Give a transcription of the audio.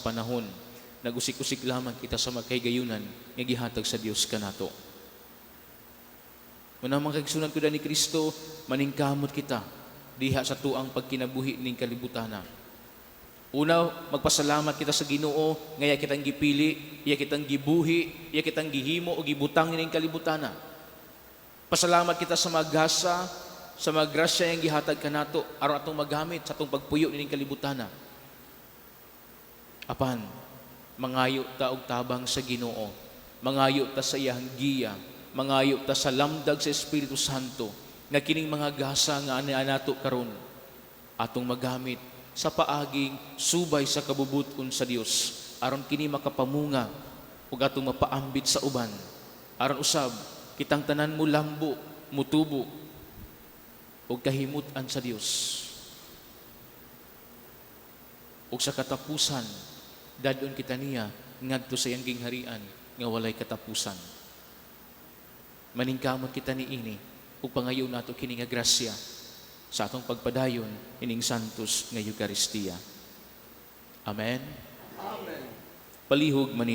Panahon nagusik-usik lamang kita sa magkahigayunan nga gihatag sa Dios kanato. Muna, mga kaigsuonan ko ni Kristo, maningkamot kita diha sa atuang pagkinabuhi ning kalibutana. Una, magpasalamat kita sa Ginoo nga iya kitang gipili, iya kitang gibuhi, iya kitang gihimo o gibutang ning kalibutana. Pasalamat kita sa mga gasa, sa mga grasya yang gihatag kanato aron atong magamit sa atong pagpuyo nining kalibutana. Apan, mangayo ta og tabang sa Ginoo, mangayo ta sa iyang giya, mangayo ta sa lamdag sa Espiritu Santo nga kining mga gasa nga ani nato karon atong magamit sa paaging subay sa kabubuton sa Dios, aron kini makapamunga ug atong mapaambit sa uban, aron usab kitang tanan mo lambo, mutubo ug kahimut-an sa Dios, ug sa katapusan dad-on kita niya ngadto sa iyang gingharian nga walay katapusan. Maningkamot kita niini ug pangayo nato kini nga grasya sa atong pagpadayon ining Santos nga Eukaristiya. Amen. Amen. Palihog manin